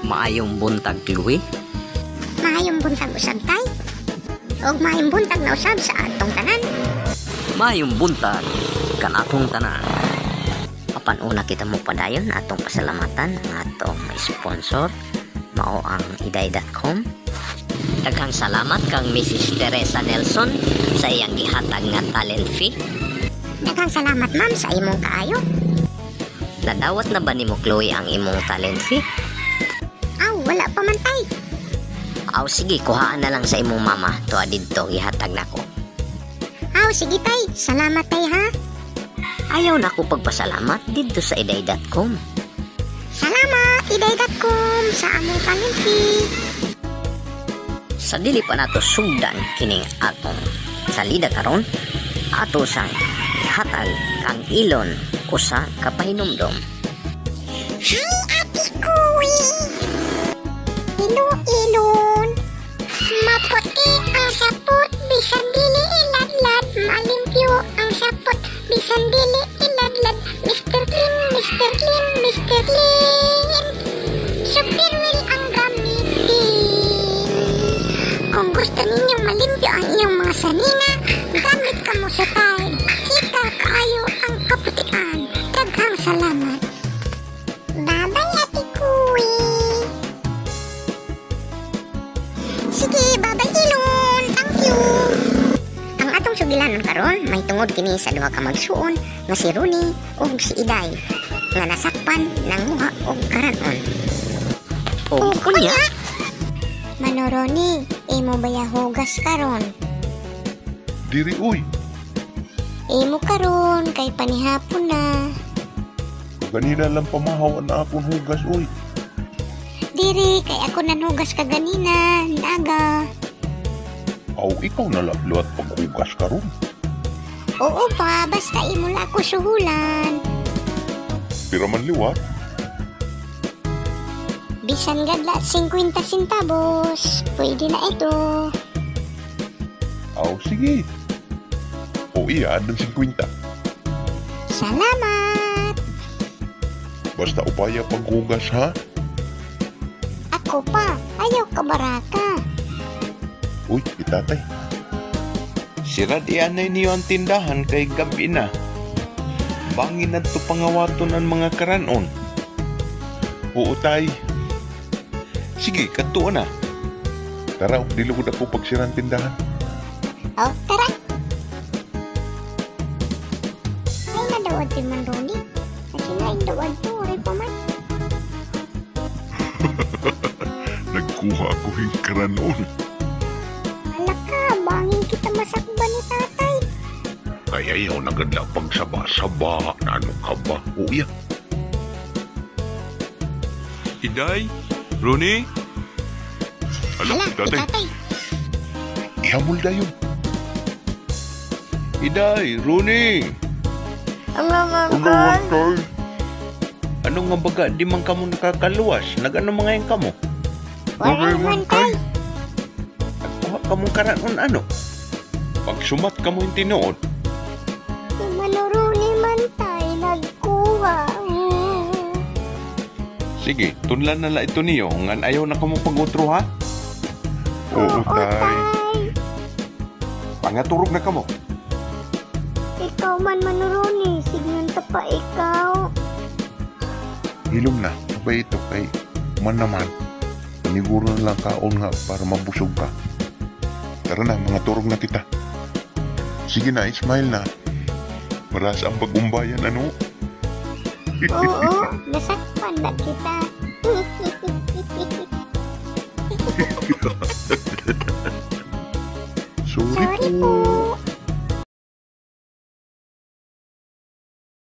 Maayong buntag, Chloe. Maayong buntag usab, tay. Og maayong buntag na usab sa atong tanan. Maayong buntag kanatong tanan. Apan una kita mo padayon, atong pasalamatan ang atong sponsor, mao ang iday.com. Daghang salamat kang Mrs. Teresa Nelson sa iyang gihatag nga talent fee. Daghang salamat, ma'am, sa imong kaayo. Nadawat na ba nimo, Chloe, ang imong talent fee? Aw, wala pa man, tay. Aw sige, kuhaan na lang sa imong mama tuwa didto, gihatag nako. Aw, sige, tay. Salamat, tay, ha. Ayaw na ko pagpasalamat didto sa iday.com. Salamat, iday.com, sa among talent fee. Sa dili pa nato sugdan kining atong salida karon, ato sang ihatag kang Elon usa ka pahinumdom. Hi, Ate Kuy! Hello, Elon! Maputi ang sapot, bisan dili iladlad. Malimpyo ang sapot, bisan dili iladlad. Mr. Clean, Mr. Clean, Mr. Clean. Super well ang gamitin. Kung gusto ninyong malimpyo ang inyong mga sanina, gamit kamo sa Tide. Kita kaayo ang kaputian. Daghang salamat. Bye-bye, Ate Kuy. Sige, bye-bye, Elon. Thank you. Ang atong sugilanon karon may tungod kini sa duha ka magsuon nga si Rooney ug si Iday nga nasakpan nanguha og karan-on. Og unya, Manoroni, imo baya hugas karon? Diri uy. Imo karon kay panihapon na. Ganina lang pamahaw ang akong hugas uy. Diri kay ako nanugas kaganina, naga. Aw, ikaw na labluat paghugas karon. Oo pa, basta imo la ako suhulan. Pira man liwat? Bisan gadla 50 centavos, pwede na ito. Aw, sige. O iya, ng 50. Salamat! Basta upaya paghugas ha. Ako pa, ayaw ka baraka. Uy, itatay. Sirad ianay niyo ang tindahan kay gabi na. Bangin na to pangawaton ang mga karanon. Oo, tay. Sige, kadto na. Tara, og dilugod ako pagsirang tindahan. Oh, tara! Ay, nadawad si Man Ronnie. Kasi nga, indawad to, aray pa man. Nagkuha ako yung karanon. Hala ka, bangin kita masakba ni tatay. Kaya ayaw na gadla pagsaba-saba. Na ano ka ba? Oo, iya. Iday, Rooney, Hala, Hala, tatay. itatay. Ihamol dayon. Iday, Rooney. Ang Ang tay. Ano nga baga di man kamo nakakaluwas? Nagano mga yan kamo? Waray man, tay. Nagkuha kamo karanon ano? Pagsumat kamo yung tinuod. Si Manuruni man, tay, nagkuha. Sige, tunlan na la ito niyo. Ngan ayaw na kamo pag-utro ha? Oo, tay. Pangaturog na kamo. Ikaw man, Manuruni. Signon ta pa ikaw. Hilom na. Abay ito kay man naman. Paniguro na lang kaon nga para mabusog ka. Tara na, mga turog na kita. Sige na, smile na. Maras ang pag-umbayan, ano? Oo, nasakpan na kita.